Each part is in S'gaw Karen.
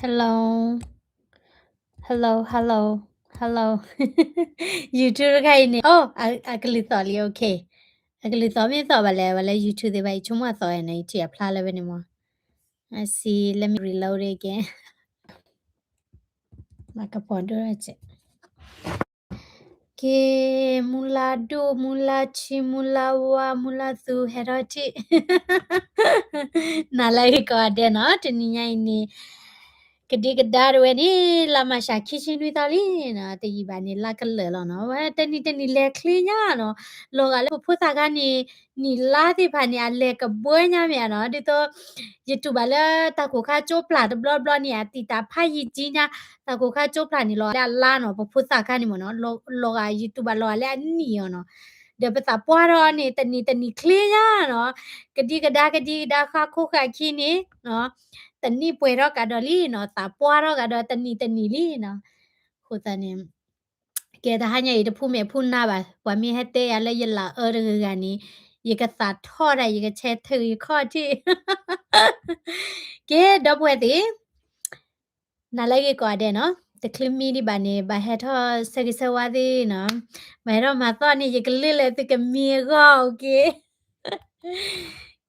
Hello, hello, hello, hello. YouTube တခါအံၤန့ၣ် အိ အကလုၢ်သီၣ်လံ okay. အကလုၢ်သီၣ်မ့ၢ်သီၣ်ဘၣ်လဲၣ် ဝဲလၢ YouTube သ့ၣ်တဖၣ်အံၤ ဆိကမိၣ်အသီၣ်ဝဲန့ၣ် ယထံၣ်အဖျါလၢဝဲန့ၣ်မး. I see, let me reload it again. မၤကပီၤဒိၣ်တစဲး က့ၤ မူလၢဒိၣ် မူလၢဆံ မူလၢဝါ မူလၢသူ ဟဲထီၣ်ထံၣ် နၤလၢဂ့ၤကိးဂၤဒဲးနီၤ တနံၤညါအံၤန့ၣ် ကဒံကဒါတဝဲန့ၣ် လါမၢ်ၡးခံဆံနွံသီလံနီၤ တယံာ်ဘၣ်န့ၣ် လါကလၢာ်လီၤနီၤ ဝဲတနံၤတနံၤလဲၤချ့ညါနီၤ လီၤဂာ်လၢပဖိသၣ်ခါန့ၣ် နံၣ်လါသ့ၣ်တဖၣ်န့ၣ် အလဲၤကဘှၢညါမ့ၢ်ဧါနီၤ ဒ်သိး ယတူၢ်ဘၣ်လၢတၢ်ကိၢ်ခါကၠိပျၢ်တဘျီဘျီန့ၣ် အတံာ်တာ်ဖးယံာ်ကံညါ တၢ်ကိၢ်ခါကၠိပျၢ်န့ၣ် လီၤဂာ်လၢအလါနီၤ ပဖိသၣ်ခါန့ၣ်မ့ၢ်နီၤ လီၤဂာ် ယတူၢ်ဘၣ်လီၤဂာ်လၢအနံၣ်အီၤနီၤ ဒီးပသးပှၢ်ထီၣ်န့ၣ် တနံၤတနံၤချ့ညါနီၤ ကဒံကဒါကဒံကဒါဃါခိၣ်ဃာ်ခံန့ၣ် တနံၣ်ပှဲၤထီၣ်ကဒီးလံနီၤ သးပှၢ်ထီၣ်ကဒီးတနံၤတနံၤလံနီၤ အဃိသတးန့ၣ် ကဲတဟါညါအံၤတဖုမဲာ်ဖုနါဘၣ် ပှၤမ့ၢ်ဟဲတဲယၤလၢယလၢအၢတဂၤဂၤန့ၣ် ယကသးထီၣ်ဒၣ် ယကဆဲးထုးယခီၣ်ထံၣ် ကဲ ဒီပုၢ်ဝဲၢ်သ့ၣ် နၤလၢဂ့ၤကိးဂၤဒဲးနီၤ တချုးမံဒံးဘၣ်န့ၣ် ဘၣ်ဟဲထီၣ်ဆၢဂ့ၤဆၢဝါသ့ၣ်နီၤ ဘၣ်ဟဲထီၣ်မၤသီၣ်န့ၣ် ယကလုၢ်လၢသုကမံအဂီၢ် okay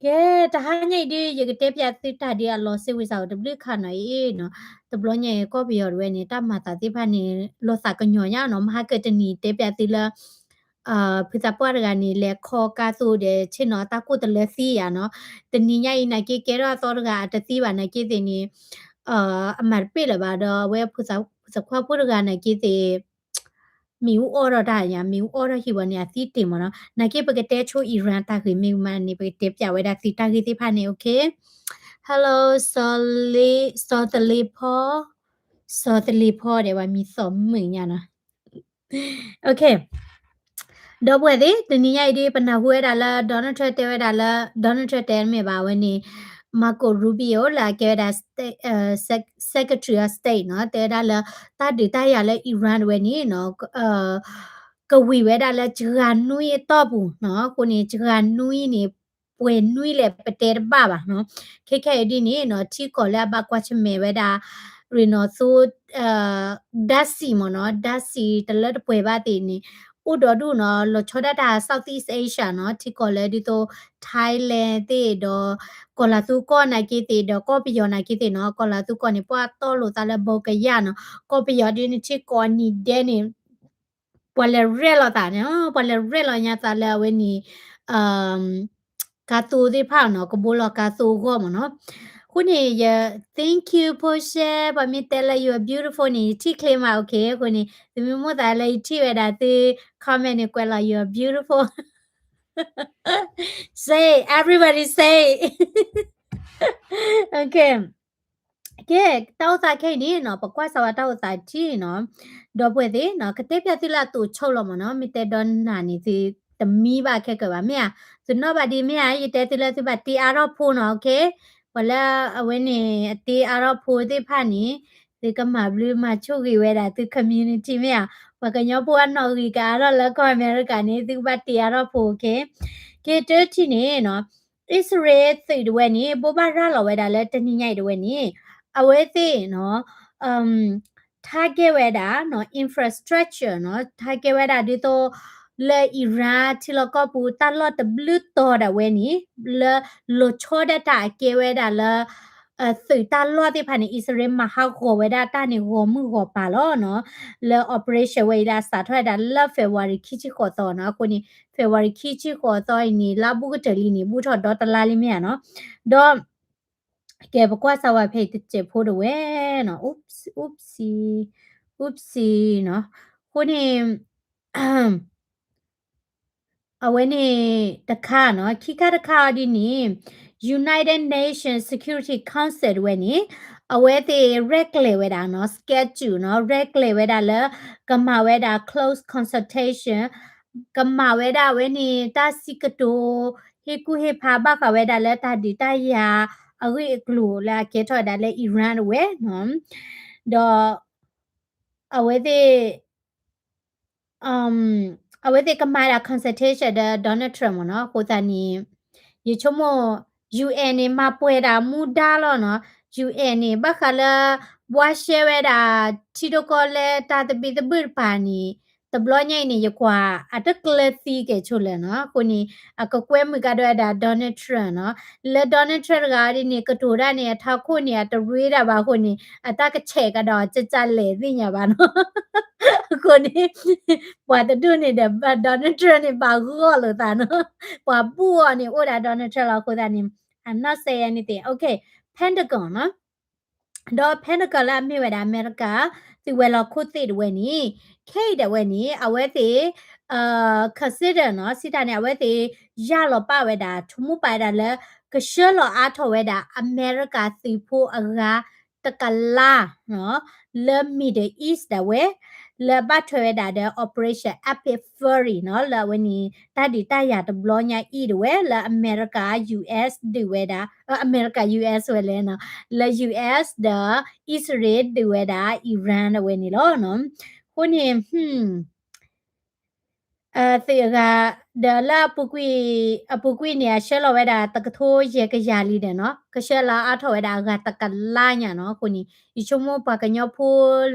ကဲ တဟါညါအံၤဒုး ယကတဲပၠးသုတၢ်ဒုးအလီၤစ့ဝံၤစၢ်အိၣ်တဘျုးခါနီၤ အ့နီၤ တဘျီညါအံၤ ကီၢ်ပယီၤတဝဲန့ၣ် တၢ်မၤသးသ့ၣ်တဖၣ်န့ၣ် လီၤသးကညီၤညါနီၤ မဟါကတနံၤတဲပၠးသုလၢ ဖုသးပှၢ်တဂၤန့ၣ် လဲၤခီကါသိဒီး ဆ့ၣ်နီၤတၢ်ကိၢ်တလၢသံဧါနီၤ တနံၤညါအံၤ နာ်က့ကဲထီၣ်အသီတဂၤအတသံဘၣ် နာ်က့သ့ၣ်န့ၣ် အမၤတပ့ၢ်လၢၤဘၣ်ဒီး အဝဲဖိသၣ်ခွါဖိတဂၤ နာ်က့သ့ၣ် မ့ၣ်အူအီၣ်ထီၣ်တၢ်ညါ မ့ၣ်အူအီၣ်ထီၣ်ဟံၣ်ဝဲန့ၣ် အသံတ့ၢ်မ့ၢ်နီၤ နာ်က့ပကတဲဆိ Iran တၢ်ဂ့ၢ်မ့ၢ်မးန့ၣ် ပကတဲပၠးဝဲဒၣ်သုတၢ်ဂ့ၢ်သ့ၣ်တဖၣ်န့ၣ် okay. Hello, စီၤသ စီၤသလ့ဖီ, စီၤသလ့ဖီဒီး ပှၤမံၤသီၣ်မုာ်ညါနီၤ okay. ဒီပုၢ်ဝဲၢ်သ့ၣ် တနံၤညါအံၤဒ် ပနၢ်ဟူဝဲဒၣ်လၢ Donald Trump တဲဝဲဒၣ်လၢ Donald Trump တဲမ့ၢ်ဘၣ်ဝဲန့ၣ် Marco Rubio လၢအကဲဝဲဒၣ် Secretary of State နီၤ တဲဝဲဒၣ်လၢ တၢ်ဒုးတၢ်ယၤလၢ Iran တဝဲန့ၣ်နီၤ ကဝံၤဝဲဒၣ်လၢစှၤနွံအတီၢ်ပူၤနီၤ အဃိန့ၣ် စှၤနွံန့ၣ် ပှဲၤနွံလဲၣ်ပတဲတဘၣ်ဘၣ်နီၤ ခဲခဲအံၤဒ်န့ၣ်နီၤ ထံကီၢ်လၢအဘၣ်ကွၢ်ဆၢၣ်မဲာ်ဝဲဒၣ် ရ့ၣ်နီၤသိ ဓာတ်ဆီမ့ၢ်နီၤ ဓာတ်ဆီတလၢတပှဲၤဘၣ်သ့ၣ်န့ၣ် အိၣ်ဒီးဒူၣ်နီၤ လီၤဆီဒၣ်တၢ် Southeast Asia နီၤ ထံကီၢ်လၢဒ်သိး Thailand သ့ၣ်ဒီး ကီၢ်လၤသူကီၢ်နာ်က့သ့ၣ်ဒီး ကီၢ်ပယီၤနာ်က့သ့ၣ်နီၤ ကီၢ်လၤသူကီၢ်န့ၣ် ပှၤတီလိာ်သးလၢ ဘိကယၢ်နီၤ ကီၢ်ပယီၤဒ်န့ၣ် ထံကီၢ်နံၤဒဲးန့ၣ် ပှၤလဲၤရဲၣ်လီၤသးန့ၣ် ပှၤလဲၤရဲၣ်လီၤညါသးလၢအဝဲန့ၣ် ကါသိသ့ၣ်တဖၣ်နီၤ ကဘိလီၤကါသိအဂီၢ်မ့ၢ်နီၤ အဃိန့ၣ် ယ thank you ဖိရှဲ ပှၤမ့ၢ်တဲလၢ you are beautiful န့ၣ် ယထံၣ်ချ့မး okay အဃိန့ၣ် သုမ့ၢ်မိၣ်သးလၢယထံၣ်ဝဲဒၣ်သု comment န့ၣ် ကွဲးလီၤ you are beautiful. Say, everybody say. Okay. ကဲ တၢ်အိၣ်သးခဲအံၤန့ၣ်နီၤ ပကွၢ်စၢၤဝဲတၢ်အိၣ်သးထံနီၤ ဒီပုၢ်ဝဲၢ်သ့ၣ်နီၤ ကတဲပၠးသုလၢအသိးဆိလီၤမ့ၢ်နီၤ မ့ၢ်တဲဒီးနၤန့ၣ် သုတမံဘၣ်ခဲကၢၤဘၣ်မ့ၢ်ဧါ သုနီၣ်ဘၣ်ဒံးမ့ၢ်ဧါ ယတဲသုလၢသုဘၣ်တ့အါထီၣ်ဖိနီၤ okay ပှၤလၢအဝဲန့ၣ် အတ့အါထီၣ်ဖိသ့ၣ်တဖၣ်န့ၣ် သုကမၤဘျုးမၤဆိၣ်ဂ့ၤဝဲဒၣ်သု community မ့ၢ်ဧါ ပှၤကညီဖိအနီၣ်ဂံၢ်ကအါထီၣ်လၢကီၢ်အမဲရကၤန့ၣ် သုကဘၣ်တ့အါထီၣ်ဖိ okay ကဲတထံၣ်န့ၣ်နီၤ အံၣ်စရ့လးသုးတဝဲန့ၣ် ဘိးဘၣ်ရၤလီၤဝဲဒၣ်လၢတနံၤညါအံၤတဝဲန့ၣ် အဝဲသ့ၣ်နီၤ target ဝဲဒၣ်နီၤ infrastructure နီၤ target ဝဲဒၣ်ဒ်သိး လၢ Iran ထံလီၢ်ကီၢ်ပူၤ တၢ်လီၢ်တဘျုးတီၤဒၣ်ဝဲန့ၣ် လၢလီၤဆီဒၣ်တၢ်အကဲဝဲဒၣ်လၢ သုးတၢ်လီၢ်သ့ၣ်တဖၣ်န့ၣ် အံၣ်စရ့လးမၤဟးဂီၤဝဲဒၣ်တၢ်န့ၣ် ဂီၤမုၢ်ဂီၤပၤလီၤနီၤ လၢ operation ဝဲအံၤလၢအစးထီၣ်ဝဲဒၣ်လၢ February ခံဆံဃိးသီနီၤ အဃိန့ၣ် February ခံဆံဃိးသီအံၤန့ၣ် လါဘူးကတၢၢ်လံန့ၣ် ဘူးထီၣ်ဒီတလါလံမ့ၢ်ဧါနီၤ ဒီး ကဲပကွၢ်စၢၤဝဲဖဲအံၤတစဲးဖိတဝဲနီၤ oopsie oopsie oopsie နီၤ အဃိန့ၣ် အဝဲန့ၣ်တခါနီၤ ခံခါတခါအီၤဒ်န့ၣ် United Nations Security Council တဝဲန့ၣ် အဝဲသ့ၣ်ရဲၣ်ကျဲၤဝဲဒၣ်နီၤ schedule နီၤ ရဲၣ်ကျဲၤဝဲဒၣ်လၢ ကမၤဝဲဒၣ် close consultation ကမၤဝဲဒၣ်အဝဲန့ၣ် တၢ်စံးကတိၤ ဟ့ၣ်ကူၣ်ဟ့ၣ်ဖးဘၣ်ဃးဝဲဒၣ်လၢတၢ်ဒုးတၢ်ယၤအဂ့ၢ်အကျိၤလၢအကဲထီၣ်ဝဲဒၣ်လၢ Iran တဝဲနီၤ ဒီး အဝဲသ့ၣ် အဝဲသ့ၣ်ကမၤဒၣ် consultation ဒီး Donald Trump မ့ၢ်နီၤ အဃိသတးန့ၣ် ယဆိကမိၣ် ယူၢ်အဲၣ် န့ၣ် မၤပှဲၤဒၣ်မူဒါလီၤနီၤ ယူၢ်အဲၣ်န့ၣ် ဘၣ်ဃးလၢ ဘှါရှဲဝဲဒၣ် ထံဒိၣ်ကီၢ်လဲၢ်တၢ်သဘံၣ်သဘုၣ်တပၤန့ၣ် တဘျီညါအံၤန့ၣ် ယကွၢ်အတကျၢၤသံကဲၣ်ဆိးလဲၣ်နီၤ. အဃိန့ၣ် အကကွဲမုာ်ကဒီးဝဲဒၣ် Donald Trump နီၤ. လၢ Donald Trump တဂၤအံၤဒ်န့ၣ် ကတိၤတၢ်န့ၣ် အထးခိၣ်န့ၣ် အတရ့ဒၣ်ဘၣ်အဃိန့ၣ် အတၢ်ကဆဲးကဒီး ကကလဲၣ်သ့ၣ်ညါဘၣ်နီၤ. အဃိန့ၣ် ပှၤတဒူၣ်န့ၣ်ဒီး Donald Trump န့ၣ် ဘၣ်ဂီၢ်လိာ်သးနီၤ. ပှၤဘူၣ်အီၤန့ၣ် အိၣ်ဒၣ် Donald Trump လီၤအဃိသတးန့ၣ် I'm not say anything. Okay, Pentagon နီၤ. ဒီး Pentagon လၢအမ့ၢ်ဝဲဒၣ် အမဲရကၤ သုးဝဲၤလီၢ်ခိၣ်သ့ၣ်တဝဲန့ၣ် ခဲအံၤဒၣ်ဝဲန့ၣ် အဝဲသ့ၣ် consider နီၤ စံးတၢ်န့ၣ် အဝဲသ့ၣ် ယၢ်လီၤပာ်ဝဲဒၣ် ဆိကမိၣ်ပာ်ဝဲဒၣ်လၢ ကဆှၢလီၤအါထီၣ်ဝဲဒၣ် အမဲရကၤသုးဖိအဂၤ တကလး လၢ Middle East ဒၣ်ဝဲ လၢဘၣ်ထွဲဝဲဒၣ်ဒီး Operation Epic Fury နီၤ လၢအဝဲန့ၣ် တၢ်ဒုးတၢ်ယၤတဘျီညါအံၤဒၣ်ဝဲ လၢအမဲရကၤ US ဒုးဝဲဒၣ် အမဲရကၤ US ဝဲလဲၣ်နီၤ လၢ US ဒီး အံၣ်စရ့လးဒုးဝဲဒၣ် Iran ဒၣ်ဝဲန့ၣ်လီၤနီၤ. အဃိန့ၣ် သုးအဂၤ ဒီးလၢအပူၤကွံာ် အပူၤကွံာ်န့ၣ် အဆှၢလီၤဝဲဒၣ်တကထိယဲၢ်ကယၤလံဒီးနီၤ ကဆှၢလီၤအါထီၣ်ဝဲဒၣ်အဂၤတကလးညါနီၤ. အဃိန့ၣ် ယဆိကမိၣ်ပှၤကညီဖိ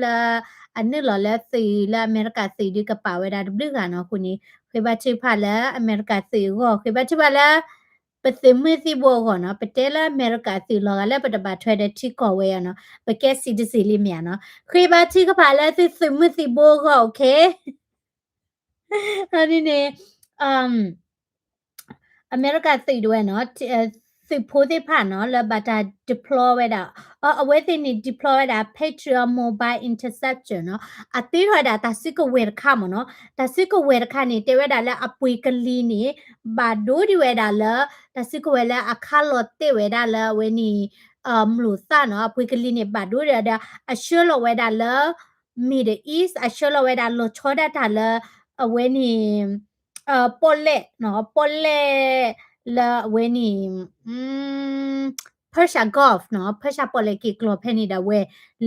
လၢ အနုာ်လီၤလၢသုးလၢအမဲရကၤသုးဒုးကပာ်ဝဲဒၣ်တဘျုးဂၤနီၤ. အဃိန့ၣ် ဃ့ဘါထုကဖၣ်လၢအမဲရကၤသုးအဂီၢ် ဃ့ဘါထုကဖၣ်လၢ ပသုးမုၢ်သံၣ်ဘိအဂီၢ်နီၤ. ပတဲလၢအမဲရကၤသုးလီၤဂာ်လၢပတဘၣ်ထွဲဒီးထံကီၢ်ဝဲနီၤ. ပကဲ citizen လံမ့ၢ်ဧါနီၤ. ဃ့ဘါထုကဖၣ်လၢသုသုးမုၢ်သံၣ်ဘိအဂီၢ် okay ဒ်န့ၣ် အမဲရကၤသုးဒၣ်ဝဲနီၤ သုးဖိသ့ၣ်တဖၣ်နီၤ လၢဘၣ်တၢ် deploy ဝဲဒၣ် အဝဲသ့ၣ်န့ၣ် deploy ဝဲဒၣ် Patriot Mobile Interceptor နီၤ အသ့ထီၣ်ဝဲဒၣ်တၢ်စုကဝဲၤတခါမ့ၢ်နီၤ. တၢ်စုကဝဲၤတခါန့ၣ် တဲဝဲဒၣ်လၢအပှ့ၤကလံၤန့ၣ် ဘၣ်ဒိဒံးဝဲဒၣ်လၢ တၢ်စုကဝဲၤလၢအခးလီၤတဲာ်ဝဲဒၣ်လၢအဝဲန့ၣ် မျိာ်သၣ်နီၤ အပှ့ၤကလံၤန့ၣ် ဘၣ်ဒိဒံးဒီး အဆှၢလီၤဝဲဒၣ်လၢ Middle East အဆှၢလီၤဝဲဒၣ်လီၤဆီဒၣ်တၢ်လၢ အဝဲန့ၣ် ပီၣ်လဲၣ်နီၤ ပီၣ်လဲၣ်လၢအဝဲန့ၣ် Persian Gulf နီၤ Persian ပီၣ်လဲၣ်က့ၤကျီၤဖဲန့ၣ်ဒၣ်ဝဲ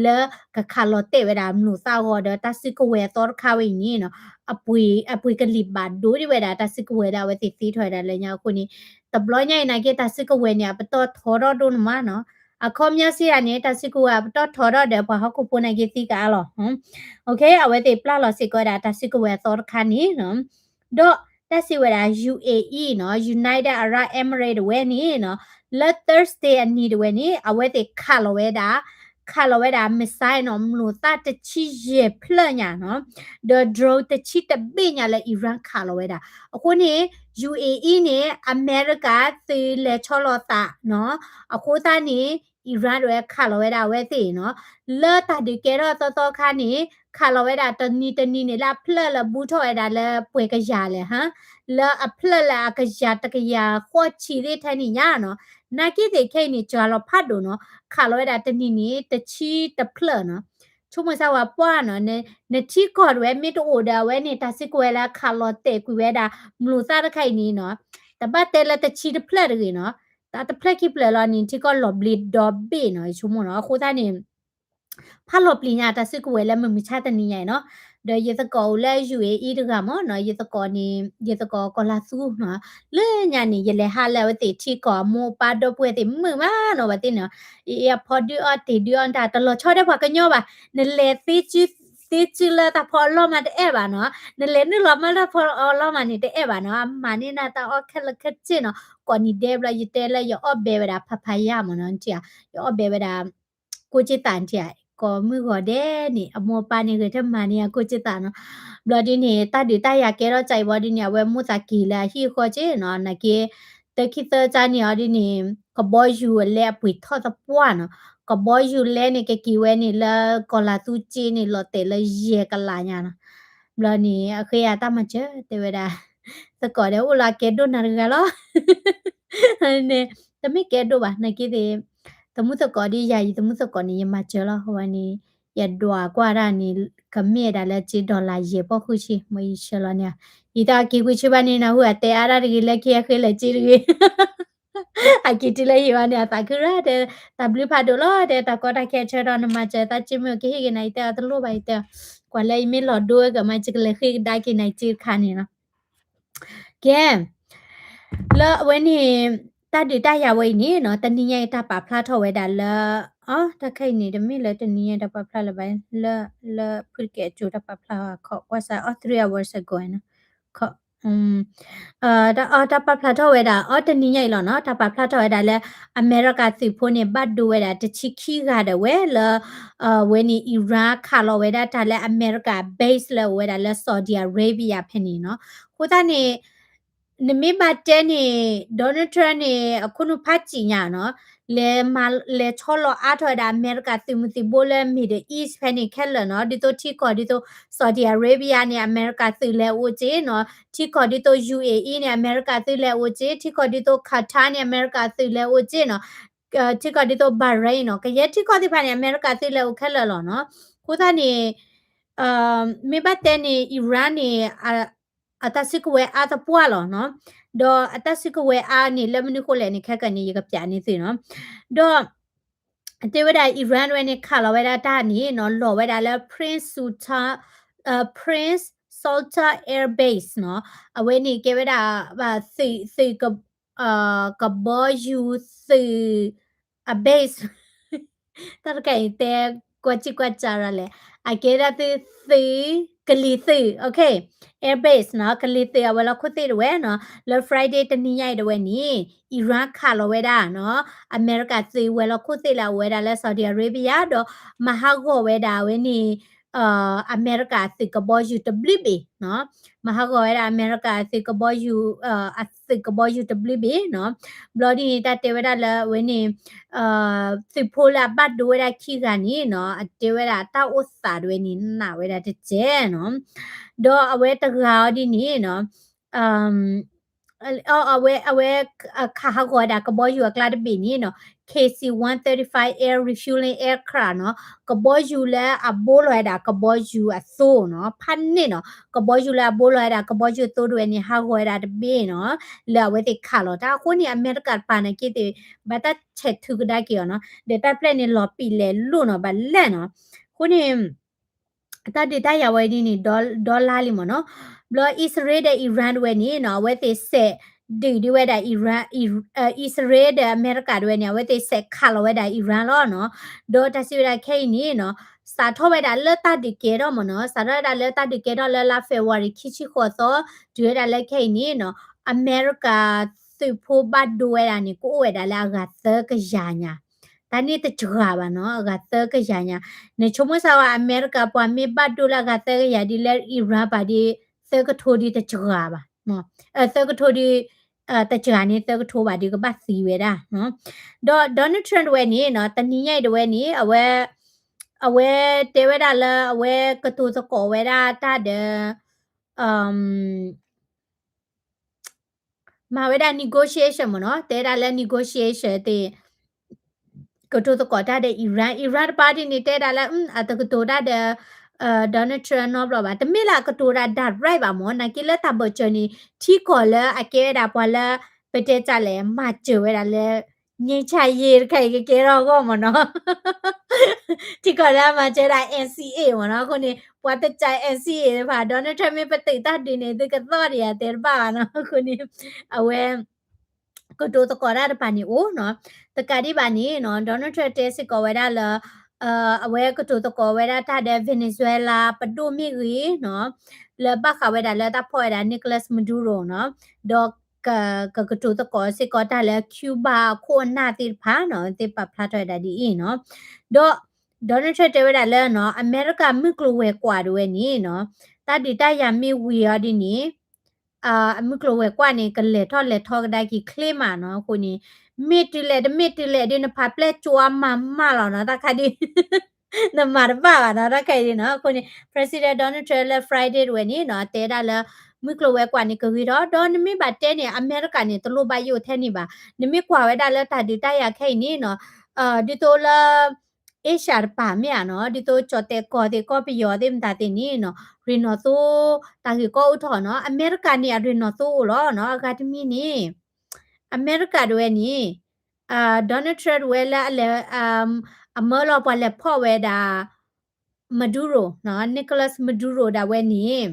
လၢကခးလီၤတဲာ်ဝဲဒၣ်မျိာ်သၣ်အဂီၢ်ဒီး တၢ်စုကဝဲၤအသီတခါဝဲအံၤန့ၣ်နီၤ အပှ့ၤ အပှ့ၤကလံၤဘၣ်ဒိဒံးဝဲဒၣ် တၢ်စုကဝဲၤလၢအဝဲသ့ၣ်သ့ထီၣ်ဝဲဒၣ်လၢညါအဃိန့ၣ် တဘျီညါအံၤနာ်က့ တၢ်စုကဝဲၤန့ၣ် အပတီၢ်ထီထီၣ်ဒိၣ်န့ၣ်မးနီၤ အခီပညီစံးဒၣ်န့ၣ် တၢ်စုကဝဲၤအပတီၢ်ထီထီၣ်ဒီးပှၤဟီၣ်ခိၣ်ဖိနာ်က့သံကအါလီၤ okay အဝဲသ့ၣ်ပျၢ်လီၤစ့ၢ်ကီးဝဲဒၣ်တၢ်စုကဝဲၤအသီတခါန့ၣ်နီၤ ဒီးတၢ်စံးဝဲဒၣ် ယူဢေအံၤ နီၤ United Arab Emirates တဝဲန့ၣ်နီၤ လၢ Thursday အနံၤတဝဲန့ၣ် အဝဲသ့ၣ်ခးလီၤဝဲဒၣ် ခးလီၤဝဲဒၣ် missile နီၤ မျိာ်သၣ်တဆံယဲၢ်ဖျၢၣ်ညါနီၤ ဒီး drone တဆံတဘ့ၣ်ညါလၢ Iran ခးလီၤဝဲဒၣ် အဃိန့ၣ် ယူၢ်အ့အံၤန့ၣ် အမဲရကၤသုးလဲၤဆီလီၤသးနီၤ အဃိသတးန့ၣ် Iran တဝဲခးလီၤဝဲဒၣ်အဝဲသ့ၣ်နီၤ လၢတၢ်ဒုးကဲထီၣ်သီသီခါန့ၣ် ခးလီၤဝဲဒၣ်တနံၤတနံၤန့ၣ် လၢအဖျၢၣ်လၢဘူးထီၣ်ဝဲဒၣ်လၢပှဲၤကယၤလဲၣ်ဟါ လၢအဖျၢၣ်လၢအကယၤတကယၤဃိးဆံသ့ၣ်ထဲန့ၣ်ညါနီၤ နာ်က့သ့ၣ်ခဲအံၤန့ၣ် စှၤလီၤဖးဒိၣ်နီၤ ခးလီၤဝဲဒၣ်တနံၤန့ၣ် တဆံတဖျၢၣ်နီၤ ဆိကမိၣ်စၢ်ဝဲပှၢ်နီၤ နထံကီၢ်တဝဲမ့ၢ်တအိၣ်ဒီးအဝဲန့ၣ် တၢ်စုကဝဲၤလၢခးလီၤတဲာ်ကွံာ်ဝဲဒၣ် မျိာ်သၣ်တခါအံၤန့ၣ်နီၤ တဘၣ်တဲလၢတဆံတဖျၢၣ်တဂ့ၤနီၤ တၢ်တဖျၢၣ်ခံဖျၢၣ်လီၤန့ၣ် ထံကီၢ်လီၤဘျ့ဒီဘ့ၣ်နီၤ ယဆိကမိၣ်နီၤ အဃိသတးန့ၣ် ဖးလီၤပျံၤညါတၢ်စုကဝဲၤလၢမုၢ်မဆါတနံၤညါအံၤနီၤ ဒီးယသကိးအိၣ်လၢ ယူၢ်အ့အံၤ တဂၤမ့ၢ်နီၤ ယသကိးန့ၣ် ယသကိးကီၢ်လၤသူနီၤ လၢညါန့ၣ် ယလဲၤဟးလၢအဝဲသ့ၣ်ထံကီၢ်အမိၢ်အပၢ်ဒီပုၢ်ဝဲၢ်သ့ၣ်မုာ်မးနီၤ ဘၣ်သ့ၣ်န့ၣ် အအံၤအဖီဒုးအီၣ်တ့ၢ်ဒုးအီၣ်တၢ် တလီၤဆီဒီးပှၤကညီဘၣ် နလဲၤသ့စု သ့စုလၢတၢ်ဖီအလီၢ်မးတအဲၣ်ဘၣ်နီၤ နလဲၤနုာ်လီၤမးလၢဖီအလီၢ်မးန့ၣ် တအဲၣ်ဘၣ်နီၤ အမၤန့ၢ်နၤတၢ်အီၣ်ခဲလၢာ်ခဲဆ့နီၤ ကိးနံၤဒဲးဘျီ ယတဲလၢယအီၣ်ဘဲဝဲဒၣ် papaya မ့ၢ်နီၤ ယအီၣ်ဘဲဝဲဒၣ် ကိးက့သးနထံၣ်ဧါ ကိးမုၢ်ဂီၤဒဲးန့ၣ် အမိၢ်အပၢ်န့ၣ်ဂဲၤထၢၣ်မၤန့ၢ်အကိးက့သးနီၤ ဘျီဒ်န့ၣ် တၢ်ဒုးတၢ်ယၤကဲထီၣ်ကၢအံၤဘၣ်ဒ်န့ၣ် အဝဲမိၢ်သးက့ၤလၢအဟံၣ်အဃီက့နီၤ နာ်က့ တခံသၢကၢန့ၣ်အီၤဒ်န့ၣ် ကဘီယူၤအလဲအပှ့ၤထီၣ်သပှၢ်နီၤ ကဘီယူၤလဲန့ၣ် ကက့ၤဝဲန့ၣ်လၢကီၢ်လၤသူစ့န့ၣ် လီၤတဲာ်လၢယဲၢ်ကလးညါနီၤ ဘျီန့ၣ် အဃ့ယၤတၢ်မၤစၢၤ တဲဝဲဒၣ် သကိးဒီးအိၣ်လၢအကဲဒိၣ်နၤတဂၤလီၤ န့ၣ် တမ့ၢ်ကဲဒိၣ်ဘၣ် နာ်က့သ့ၣ် သမူသကိးဒ်ယၤ ယသမူသကိးန့ၣ် ယမၤစၢၤလီၤ ဝဲန့ၣ် ယဒွးကွၢ်ဒၣ်န့ၣ် ကမ့ၢ်ဒၣ်လၢက့ dollar ယဲၢ်ပီၢ်ဃုဆံ မ့ၢ်ယဆၢလီၤန့ၣ် ယတၢ်က့ၤကွံာ်ဆံဘၣ်န့ၣ် နၢ်ဟူအတဲအါဒၣ်တဂ့ၤလၢခံအဃ့လၢက့တဂ့ၤ အက့ၤတုၤလၢဟံၣ်ဘၣ်န့ၣ် အသးခုရၣ်တဲ တၢ်ဘျုးဖးဒိၣ်လီၤ တဲတၢ်ကီတၢ်ခဲဆၢထီၣ် နမၤစၢၤသးက့မ့ၢ်ကဟ့ၣ်က့ၤနၤ ယတဲအီၤတလိၣ်ဘၣ် ယတဲ ကွၢ်လၢယမ့ၢ်လီၤဒိကမၤ ယကလဲၤဃ့ကဒါက့ၤနၤ ယက့တခါန့ၣ်နီၤ ကဲ လၢအဝဲန့ၣ် တၢ်ဒုးတၢ်ယၤဝဲအံၤန့ၣ်နီၤ တနံၤညါအံၤတၢ်ပာ်ဖျါထီၣ်ဝဲဒၣ်လၢ အီ တၢ်ခဲအံၤန့ၣ် တမ့ၢ်လၢတနံၤညါတၢ်ပာ်ဖျါလၢၤဘၣ်, လၢ လၢဖုတကဲအကၠိတၢ်ပာ်ဖျါအခီၣ်ကွၢ်စး အီ three hours ago နီၤ, ခီၣ် တၢ်ပာ်ဖျါထီၣ်ဝဲဒၣ် အီ တနံၤညါအံၤလီၤနီၤ, တၢ်ပာ်ဖျါထီၣ်ဝဲဒၣ်လၢ အမဲရကၤသုးဖိန့ၣ် ဘၣ်ဒိဝဲဒၣ်တဆံခံဂၤဒၣ်ဝဲလၢ အဝဲန့ၣ် Iran ခးလီၤဝဲဒၣ်တၢ်လၢအမဲရကၤ base လၢအအိၣ်ဝဲဒၣ်လၢ Saudi Arabia ဖဲန့ၣ်နီၤ, အဃိသတးန့ၣ် နမ့ၢ်ဘၣ်တဲန့ၣ် Donald Trump န့ၣ် အခိၣ်နူာ်ဖးစံးညါနီၤ, လဲၤမၤ လဲၤဆီလီၤအါထီၣ်ဝဲဒၣ်အမဲရကၤသုးမုၢ်သံၣ်ဘိလၢ Middle East ဖဲန့ၣ်ခဲလၢာ်နီၤ, ဒ်သိးထံကီၢ်ဒ်သိး Saudi Arabia န့ၣ် အမဲရကၤသုးလဲၤအိၣ်စ့ၢ်နီၤ, ထံကီၢ်ဒ်သိး U A E န့ၣ် အမဲရကၤသုးလဲၤအိၣ်စ့ၢ်, ထံကီၢ်ဒ်သိး Qatar န့ၣ် အမဲရကၤသုးလဲၤအိၣ်စ့ၢ်နီၤ, ထံကီၢ်ဒ်သိး Bahrain နီၤ, ကယဲၢ်ထံကီၢ်သ့ၣ်တဖၣ်န့ၣ် အမဲရကၤသုးလဲၤအိၣ်ခဲလၢာ်လီၤနီၤ, အဃိသတးန့ၣ် မ့ၢ်ဘၣ်တဲန့ၣ် Iran န့ၣ် အတၢ်စုကဝဲၤအါသပှၢ်လီၤနီၤ, ဒီးအတၢ်စုကဝဲၤအါန့ၣ် လၢမနုၤဃိလဲၣ်န့ၣ် ခဲကနံၣ်န့ၣ် ယကပြးန့ၢ်သုနီၤ, ဒီး တဲဝဲဒၣ် Iran ဝဲန့ၣ် ခးလီၤဝဲဒၣ်တၢ်န့ၣ်နီၤ, လီၤဝဲဒၣ်လၢ Prince Sultan, Prince Sultan Air Base နီၤ, အဝဲန့ၣ်ကဲဝဲဒၣ် သုး သုး ကဘီယူၤသုး အ base တၢ်တခါအံၤတဲကွၢ်စံၣ်ကွၢ်စါရၤလဲၣ်, အကဲဒၣ်သုး သုး ကလံၤသုး okay, air base နီၤ, ကလံၤသုးအဝဲၤလီၢ်ခိၣ်သ့ၣ်ဒၣ်ဝဲနီၤ, လၢ Friday တနံၤညါအံၤဒၣ်ဝဲန့ၣ် Iran ခးလီၤဝဲဒၣ်နီၤ, အမဲရကၤသုးဝဲၤလီၢ်ခိၣ်သ့ၣ်လၢအအိၣ်ဝဲဒၣ်လၢ Saudi Arabia ဒီး မၤဟးဂီၤဝဲဒၣ်အဝဲန့ၣ် အမဲရကၤသုးကဘီယူၤတဘျုးဘ့ၣ်နီၤ, မၤဟးဂီၤဝဲဒၣ်အမဲရကၤသုးကဘီယူၤ အသုးကဘီယူၤတဘျုးဘ့ၣ်နီၤ, ဘျီဒ်န့ၣ် တၢ်တဲဝဲဒၣ်လၢအဝဲန့ၣ် သုးဖိလၢအဘၣ်ဒိဝဲဒၣ်ခံဂၤန့ၣ်နီၤ, အတဲဝဲဒၣ်တၢ်အိၣ်သးဒၣ်ဝဲန့ၣ် နးဝဲဒၣ်တစဲးနီၤ, ဒီးအဝဲတဂၤအီၤဒ်န့ၣ်နီၤ အဝဲ အဝဲ ခးဟးဂီၤဝဲဒၣ်ကဘီယူၤအကျါတဘ့ၣ်န့ၣ်နီၤ, K C one thirty-five air refueling aircraft နီၤ, ကဘီယူၤလၢအဘိလီၤဝဲဒၣ်ကဘီယူၤအသိနီၤ, ဖးန့ၣ်နီၤ, ကဘီယူၤလၢအဘိလီၤဝဲဒၣ်ကဘီယူၤအသိဒၣ်ဝဲန့ၣ် ဟးဂီၤဝဲဒၣ်တဘ့ၣ်နီၤ, လၢအဝဲသ့ၣ်ခးလီၤတၢ်အဃိန့ၣ် အမဲရကၤတပၤနာ်က့သ့ၣ် ဘၣ်တၢ်ဆဲးထုကဒါက့ၤအီၤနီၤ, ဒီးတၢ်ဖျၢၣ်န့ၣ်လီၤပံာ်လဲၤလိၣ်နီၤ ဘၣ်လဲၣ်နီၤ, အဃိန့ၣ် တၢ်ဒုးတၢ်ယၤဝဲဒ်န့ၣ် ဒီလါလံမ့ၢ်နီၤ, ဘျီအံၣ်စရ့လးဒီး Iran ဒၣ်ဝဲန့ၣ်နီၤ, အဝဲသ့ၣ်စဲးဒုးဒ်ဝဲဒၣ် Iran, အံၣ်စရ့လးဒီးအမဲရကၤဒၣ်ဝဲန့ၣ် အဝဲသ့ၣ်စဲးခးလီၤဝဲဒၣ် Iran လီၤနီၤ, ဒီးတၢ်စံးဝဲဒၣ်ခဲအံၤန့ၣ်နီၤ, စးထီၣ်ဝဲဒၣ်လၢတၢ်ဒုးကဲထီၣ်မ့ၢ်နီၤ, စးထီၣ်ဝဲဒၣ်လၢတၢ်ဒုးကဲထီၣ်လၢလါ February ခံဆံဃိးသီ, တုၤဝဲဒၣ်လၢခဲအံၤန့ၣ်နီၤ, အမဲရကၤသုးဖိဘၣ်ဒိဝဲဒၣ်န့ၣ် ကအိၣ်ဝဲဒၣ်လၢအဂၤသၢကယၤညါ တၢ်န့ၣ်တစှၤဘၣ်နီၤ, အဂၤသၢကယၤညါ, နဆိကမိၣ်စၢ်ဝဲ အမဲရကၤပှၤမ့ၢ်ဘၣ်ဒိလၢအဂၤသၢကယၤဒ်လၢ Iran ပၤဒ် သၢကထိဒ်တစှၤဘၣ်, သၢကထိဒ် တစှၤန့ၣ် သၢကထိဘၣ်ဒ်ကဘၣ်သံဝဲဒၣ်, ဒီး Donald Trump ဒၣ်ဝဲန့ၣ်နီၤ, တနံၤညါအံၤဒၣ်ဝဲန့ၣ် အဝဲ အဝဲတဲဝဲဒၣ်လၢအဝဲကတိၤသကိးဝဲဒၣ်တၢ်ဒီး မၤဝဲဒၣ် negotiation မ့ၢ်နီၤ, တဲဒၣ်လၢ negotiation သ့ၣ် ကတိၤသကိးတၢ်ဒီး Iran, Iran တပၤဒ်န့ၣ် တဲဒၣ်လၢ အတကတိၤတၢ်ဒီး Donald Trump နီတဘျီဘၣ်, တမ့ၢ်လၢအကတိၤဒၣ် direct ဘၣ်မ့ၢ်, နာ်က့လၢတၢ်ဘၢၣ်စၢၤန့ၣ် ထံကီၢ်လၢအကဲဝဲဒၣ်ပှၤလၢ ပတဲတၢ်လဲၣ် မၤစၢၤဝဲဒၣ်လၢ ငြိမ်းချမ်းရေး တခါအံၤကကဲထီၣ်အဂီၢ်မ့ၢ်နီၤ, ထံကီၢ်လၢအမၤစၢၤဒၣ် NCA မ့ၢ်နီၤ, အဃိန့ၣ် ပှၤတစၢၤ NCA တဖၣ် Donald Trump မ့ၢ်ပတုာ်တၢ်ဒုးန့ၣ် သုကသီၣ်ဒံးယၤတဲတဘၣ်ဘၣ်နီၤ, အဃိန့ၣ် အဝဲ ကတိၤသကိးတၢ်တဖၣ်န့ၣ်အိၣ်နီၤ, တကးဒံးဘၣ်န့ၣ်နီၤ Donald Trump တဲစ့ၢ်ကီးဝဲဒၣ်လၢ အဝဲကတိၤသကိးဝဲဒၣ်တၢ်ဒီး Venezuela ပဒိၣ်မ့ၢ်ဂ့ၤနီၤ, လၢဘၣ်ဃးဝဲဒၣ်လၢတၢ်ဖီၣ်ဝဲဒၣ် Nicolas Maduro နီၤ, ဒီး ကကတိၤသကိးစ့ၢ်ကီးတၢ်လၢ Cuba အခိၣ်အနၢ်သ့ၣ်တဖၣ်နီၤ, သ့ၣ်ပာ်ဖျါထီၣ်ဝဲဒၣ်ဒ်အံၤနီၤ, ဒီး Donald Trump တဲဝဲဒၣ်လၢနီၤ အမဲရကၤမုၢ်ကျိၤဝဲၤကွာ်ဒၣ်ဝဲန့ၣ်နီၤ, တၢ်ဒုးတၢ်ယၤမ့ၢ်ဝံၤအီၤဒ်န့ၣ် အမုၢ်ကျိၤဝဲၤကွာ်န့ၣ် ကလဲၤထီၣ်လဲၤထီကဒါက့ၤချ့မးနီၤ, အဃိန့ၣ် မ့ၢ်တုၤလဲၣ်တမ့ၢ်တုၤလဲၣ်ဒ်နဖးပျဲၢ်ကၠိအါမးမးလီၤနီၤ, တၢ်ခါဒ် နမၤတဘၣ်ဘၣ်နီၤ, တၢ်ခါအံၤနီၤ, အဃိန့ၣ် President Donald Trump လၢ Friday တဝဲန့ၣ်နီၤ တဲဒၣ်လၢ မုၢ်ကျိၤဝဲၤကွာ်န့ၣ် ကဂ့ၤထီၣ်, ဒီးနမ့ၢ်ဘၣ်တဲန့ၣ် အမဲရကၤန့ၣ် တလိၣ်ဘၣ်ယိၣ်ထဲန့ၣ်ဘၣ်, နမ့ၢ်ကွၢ်ဝဲဒၣ်လၢတၢ်ဒုးတၢ်ယၤခဲအံၤန့ၣ်နီၤ, ဒ်သိးလၢ Asia တပၤမ့ၢ်ဧါနီၤ, ဒ်သိးကၠီၣ်တဲာ်ကီၢ်သ့ၣ် ကီၢ်ပယီၤသ့ၣ်မတၤသ့ၣ်န့ၣ်နီၤ, ရ့ၣ်နီၣ်သိ တၢ်ဂ့ၢ်ကီအိၣ်ထီၣ်နီၤ, အမဲရကၤန့ၣ် အရ့ၣ်နီၣ်သိအိၣ်လီၤနီၤ, အဂၤတမံၤန့ၣ် အမဲရကၤတဝဲန့ၣ် Donald Trump တဝဲလၢအလဲၤ အမၢလီၤပှၤလဲၤဖီၣ်ဝဲဒၣ် Maduro နီၤ, Nicolas Maduro ဒၣ်ဝဲန့ၣ်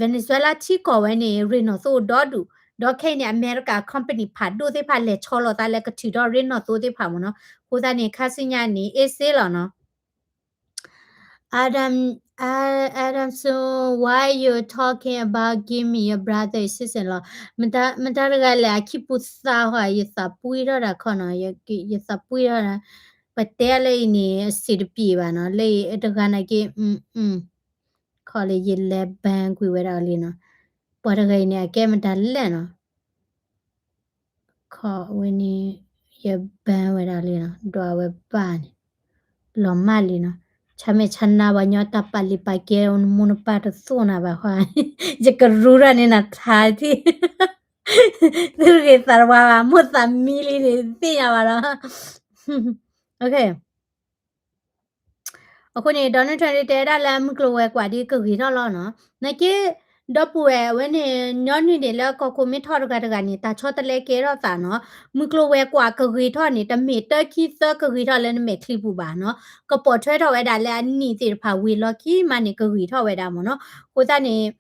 Venezuela ထံကီၢ်ဝဲန့ၣ် ရ့ၣ်နီၣ်သိအိၣ်ဒီဒူၣ်, ဒီးခဲအံၤန့ၣ် အမဲရကၤ company ဖးဒိၣ်သ့ၣ်တဖၣ် လဲၤဆီလီၤသးလၢကထုးထီၣ်ရ့ၣ်နီၣ်သိသ့ၣ်တဖၣ်မ့ၢ်နီၤ. အဃိသတးန့ၣ် ခါဆူညါန့ၣ် အ့စ့လီၤနီၤ. Adam, Adam, so why you talking about give me your brother and sister လီၤ. မတၤတဂၤလဲၣ် အခံပူၤသးဟီ ယသးပှံထီၣ်ဒၣ်ခီနီၤ, ယသးပှံထီၣ်ဒၣ်, ပတဲလၢအံၤန့ၣ် အဆံးတပံၤဘၣ်နီၤ, လၢအံၤတဂၤနာ်က့ ခီလၢယလဲၤ ban ကွံာ်ဝဲဒၣ်အီၤလံနီၤ. ပှၤတဂၤအံၤန့ၣ် အကဲမတၤလဲၣ်နီၤ. ခီဝဲန့ၣ် ယ ban ဝဲဒၣ်လံနီၤ, ဒွးဝဲဘၣ်န့ၣ် လီၤမၢ်လံနီၤ. ဆါမဲာ်ဆါနါပှၤညီ တၢ်ပာ်လံၤပာ်ကဲ နမိၢ်နပၢ်တသိၣ်နၤဘၣ်ဃီ, ယကရူၢ်ထီၣ်န့ၢ်နၤထါထံၣ်, သုတဂ့ၤသးတဝါဘၣ်, မိၢ်သးမံလံန့ၣ် သ့ၣ်ညါဘၣ်နီၤ. Okay. အဃိန့ၣ် Donald Trump တဲဝဲဒၣ်လၢမုၢ်ကျိၤဝဲၤကွာ်ဒ်ကဂ့ၤထီၣ်လီၤနီၤ. နာ်က့ ဒီပုၢ်ဝဲၢ် အဝဲန့ၣ် ညီနုၢ်န့ၣ် လၢကီၢ်ခိၣ်မ့ၢ်ထီၣ်တဂၤတဂၤန့ၣ် တၢ်ဆီတလဲကဲထီၣ်သးနီၤ. မုၢ်ကျိၤဝဲၤကွာ်ကဂ့ၤထီၣ်န့ၣ် တမ့ၢ်တၢခံသၢကဂ့ၤထီၣ်လၢနမဲာ်ချံပူၤဘၣ်နီၤ. ကပိာ်ထွဲထီၣ်ဝဲဒၣ်လၢအနံၣ်သ့ၣ်တဖၣ်ဝံၤလီၢ်ခံမးန့ၣ် ကဂ့ၤထီၣ်ဝဲဒၣ်မ့ၢ်နီၤ. အဃိသတးန့ၣ်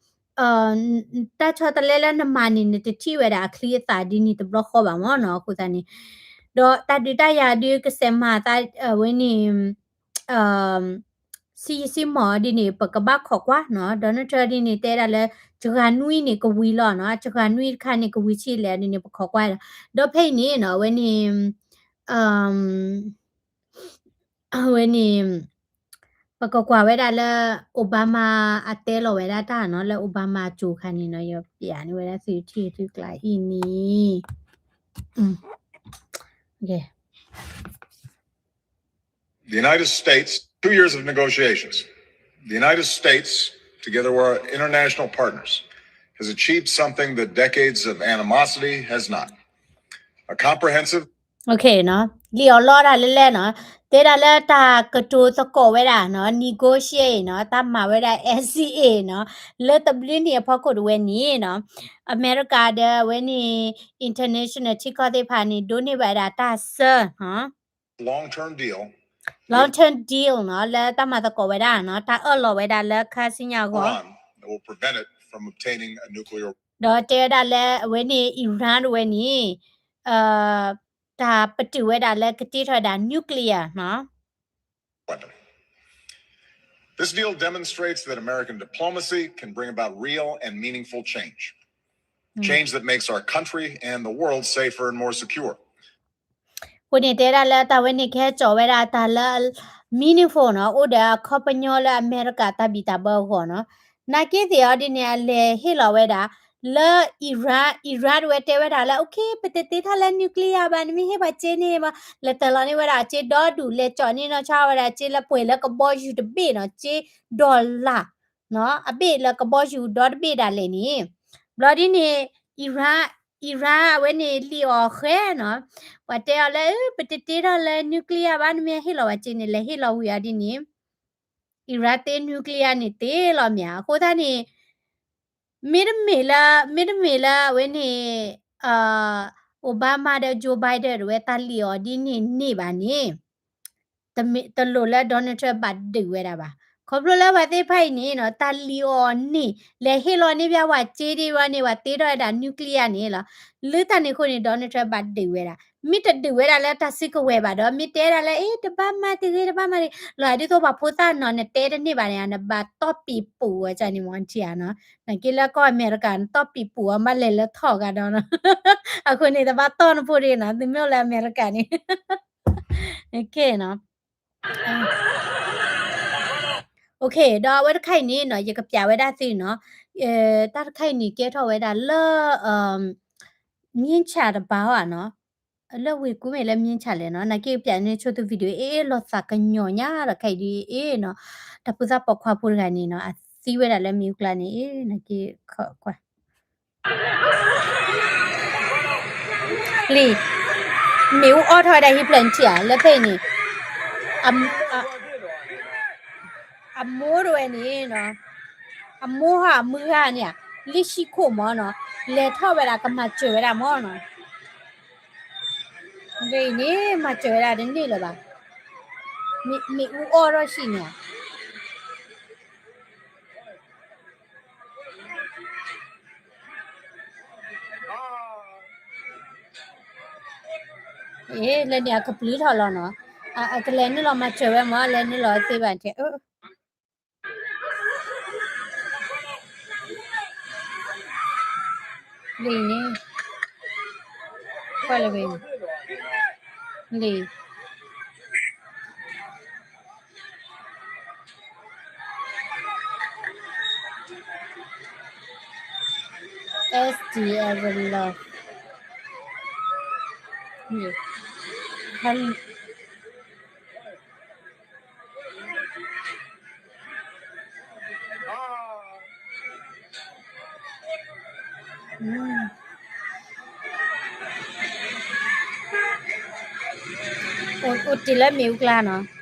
တၢ်ဆီတလဲလၢနမၤန့ၣ် နတထံၣ်ဝဲဒၣ်အချံအသၣ်ဒ်န့ၣ်တဘျီဃီဘၣ်မ့ၢ်နီၤ. အဃိသတးန့ၣ် ဒီးတၢ်ဒုးတၢ်ယၤဒုးကစဲးမၤသးဝဲန့ၣ် ဆံးယံာ်ဆံးမီၢ်ဒ်န့ၣ် ပကဘၣ်ခိးကွၢ်နီၤ. Donald Trump ဒ်န့ၣ် တဲဒၣ်လၢ တဂၤနွံန့ၣ် ကဝံၤလီၤနီၤ, တဂၤနွံတခါန့ၣ် ကဝံၤဆံးလဲၣ်ဒ်န့ၣ် ပခိးကွၢ်ဒီး ဒီးဖဲအံၤန့ၣ်နီၤ အဝဲန့ၣ် အဝဲန့ၣ် ပကကွၢ်ဝဲဒၣ်လၢ Obama အတဲလီၤဝဲဒၣ်တၢ်နီၤ, လၢ Obama အစိၤခါန့ၣ်နီၤ, ယပျးန့ၢ်ဝဲဒၣ်သုထံၣ်သုကျါအံၤန့ၣ် The United States, two years of negotiations. The United States, together with our international partners, has achieved something that decades of animosity has not. A comprehensive Okay နီၤ, လံာ်အီၤလီတၢ်လဲၣ်လဲၣ်နီၤ, တဲဒၣ်လၢတၢ်ကတိၤသကိးဝဲဒၣ်နီၤ, negotiate နီၤ, တၢ်မၤဝဲဒၣ် NCA နီၤ, လၢတဘျုးနံၣ်အဖီခိၣ်တဝဲန့ၣ်နီၤ, အမဲရကၤဒီးအဝဲန့ၣ် international ထံကီၢ်သ့ၣ်တဖၣ်န့ၣ် ဒိးန့ၢ်ဘၣ်ဝဲဒၣ်တၢ်ဆၢနီၤ long-term deal, long-term deal နီၤ, လၢတၢ်မၤသကိးဝဲဒၣ်နီၤ, တၢ်အၢၣ်လီၤဝဲဒၣ်လၢခါဆူညါအဂီၢ်, ဒီးတဲဝဲဒၣ်လၢအဝဲန့ၣ် Iran တဝဲန့ၣ် တၢ်ပတုာ်ဝဲဒၣ်လၢကတ့ထီၣ်ဝဲဒၣ် nuclear နီၤ This deal demonstrates that American diplomacy can bring about real and meaningful change. Change that makes our country and the world safer and more secure. အဃိန့ၣ်တဲဒၣ်လၢတၢ်ဝဲန့ၣ်ကဟဲစိာ်ဝဲဒၣ်တၢ်လၢ meaningful နီၤ, အိၣ်ဒီးအခီပညီလၢအမဲရကၤတၢ်ဘံၣ်တၢ်ဘၢအဂီၢ်နီၤ. နာ်က့သ့ၣ်အီၤဒ်န့ၣ် အလဲၤဟ့ၣ်လီၤဝဲဒၣ် လၢ Iran, Iran တဝဲတဲဝဲဒၣ်လၢ okay ပတတ့ထီၣ်လၢ nuclear ဘၣ်, နမ့ၢ်ဟ့ၣ်ပှၤစ့န့ၣ် လဲၤတၢၤလီၤန့ၢ်ဝဲဒၣ်စ့ဒီဒူၣ်, လဲၤကၠီၣ်န့ၢ်နီၢ်ဆါဝဲဒၣ်စ့လၢပှဲၤလၢကဘီယူၤတဘ့ၣ်နီၤ, စ့ဒီလၣ် အဘ့ၣ်လၢကဘီယူၤဒီတဘ့ၣ်ဒၣ်လဲာ်န့ၣ်, ဘျီဒ်န့ၣ် Iran, Iran အဝဲန့ၣ်လံာ်အီၤဃဲနီၤ, ပှၤတဲအီၤလၢ ပတတ့ထီၣ်လၢ nuclear ဘၣ်, နမ့ၢ်ဟ့ၣ်လီၤဝဲစ့န့ၣ် လဲၤဟ့ၣ်လီၤဝံၤအီၤဒ်န့ၣ် Iran တ့ nuclear န့ၣ်တ့လီၤမ့ၢ်ဧါ. အဃိသတးန့ၣ် မ့တမ့ၢ်လၢ, မ့တမ့ၢ်လၢအဝဲန့ၣ် Obama ဒီး Joe Biden တဝဲတၢ်လံာ်အီၤဒ်န့ၣ်န့ၣ်ဘၣ်န့ၣ် တလိၣ်လၢ Donald Trump ဘၣ်ဒုးဝဲဒၣ်ဘၣ်. ခီဖျိလၢပှၤသ့ၣ်တဖၣ်အံၤန့ၣ်နီၤ, တၢ်လံာ်အီၤန့ၣ် လဲၤဟ့ၣ်လီၤန့ၢ်ဘၣ်ဝဲစ့ဒ်ဝဲန့ၣ် ပှၤတ့ထီၣ်ဝဲဒၣ် nuclear န့ၣ်လီၤ. လၢတၢ်န့ၣ်အဃိန့ၣ် Donald Trump ဘၣ်ဒုးဝဲဒၣ်. မ့ၢ်တဒုးဝဲဒၣ်လၢတၢ်စုကဝဲၤဘၣ်ဒီး မ့ၢ်တဲဒၣ်လၢ အ့ တဘၣ်မၤတဂ့ၤ တဘၣ်မၤတဂ့ၤ လီၤဒ်သိးပှၤဖိသၣ်နီၤ နတဲတန့ၢ်ဘၣ်န့ၣ် နဘၣ်တီၢ်ပံၤပူၤဝဲန့ၣ်မ့ၢ်ထံဧါနီၤ. နာ်က့လၢကီၢ်အမဲရကၤ နတီၢ်ပံၤပူၤအီၤ ဘၣ်လဲၤလၢထီၣ်ဂၤဒီးနီၤ. အဃိန့ၣ် တဘၣ်တီၢ်နဖိတဂ့ၤနီၤ, သုမ့ၢ်အိၣ်လၢအမဲရကၤန့ၣ် Okay နီၤ. Okay ဒီးအဝဲတခါအံၤန့ၣ်နီၤ ယကပျးဝဲဒၣ်သုနီၤ, တၢ်တခါအံၤန့ၣ် ကဲထီၣ်ဝဲဒၣ်လၢ မြင်းခြံ တဘၣ်ဧါနီၤ, လၢဝ့ၢ်ကူမ့ၢ်လၢ မြင်းခြံ လဲၣ်နီၤ, နာ်က့ပျးန့ၢ်ဆိသု video အ့ၣ် လီၤသးကညီၤညါဒီး ခဲအံၤဒ်အ့ၣ်နီၤ, တၢ်ဖိသၣ်ပိာ်ခွါဖိတဂၤန့ၣ်နီၤ အသံဝဲဒၣ်လၢမ့ၣ်အူကျါန့ၣ် အ့ၣ် နာ်က့ ကွၢ် လံာ် မ့ၣ်အူအီၣ်ထီၣ်ဝဲဒၣ်ဟံၣ်ဖျၢၣ်နထံၣ်ဧါ, လၢဖဲအံၤန့ၣ် အမိၢ်တဝဲန့ၣ်နီၤ, အမိၢ်ဟီၣ်အမုၢ်ဂၤန့ၣ်ဧါ, လၢဟံၣ်ခိၣ်မ့ၢ်နီၤ, လဲၤထီၣ်ဝဲဒၣ်ကမၤစၢၤဝဲဒၣ်မ့ၢ်နီၤ, ဂ့ၤန့ၣ် မၤစၢၤဝဲဒၣ်တန့ၢ်လၢၤဘၣ်, မ့ၣ်အူအီၣ်ထီၣ်ဆံးန့ၣ်ဧါ. အ့ လၢန့ၣ်အကပျုၢ်ထီၣ်လီၤနီၤ. အကလဲၤနုာ်လီၤမၤစၢၤဝဲမၢ် လဲၤနုာ်လီၤသ့ဘၣ်တဲ လံန့ၣ် ကွၢ်လၢဝဲ လံ S D Ever Love အိၣ်တ့ၢ်လၢမ့ၣ်အူကျါနီၤ.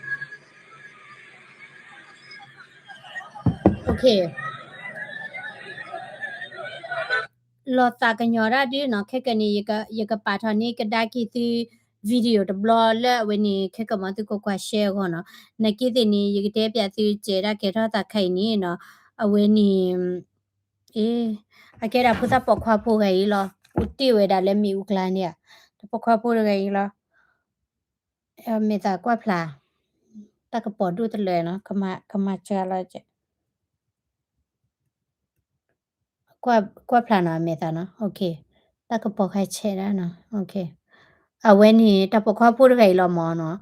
လီၤသးကညီၤဒၣ်ဒုနီၤ, ခဲကနံၣ် ယကပာ်ထီၣ်န့ၢ်ကဒါက့ၤသု video တဘျီလၢအဝဲန့ၣ် ခဲကမီၤသုကွၢ်ကွၢ် share အဂီၢ်နီၤ. နာ်က့သ့ၣ်န့ၣ် ယကတဲပၠးသုစဲးဒၣ်ကဲထီၣ်သးခဲအံၤန့ၣ်နီၤ, အဝဲန့ၣ် အ့ အကဲဒၣ်ဖိသၣ်ပိာ်ခွါဖိဂၤအံၤလီၤ, အိၣ်တ့ၢ်ဝဲဒၣ်လၢမ့ၣ်အူကျါန့ၣ်ဧါ, တၢ်ပိာ်ခွါဖိတဂၤအံၤလီၤ. မ့ၢ်သးကွၢ်ဖျါ တၢ်ကပီၤဒိၣ်တလၢနီၤ, ကမၤစၢၤလီၤ ကွၢ်ဖျါနီၤ, မ့ၢ်သးနီၤ, တၢ်ကပီၤခါဆဲးဒၣ်နီၤ, အဝဲန့ၣ် တၢ်ပိာ်ခွါဖိတဂၤအံၤလီၤမၢ်နီၤ.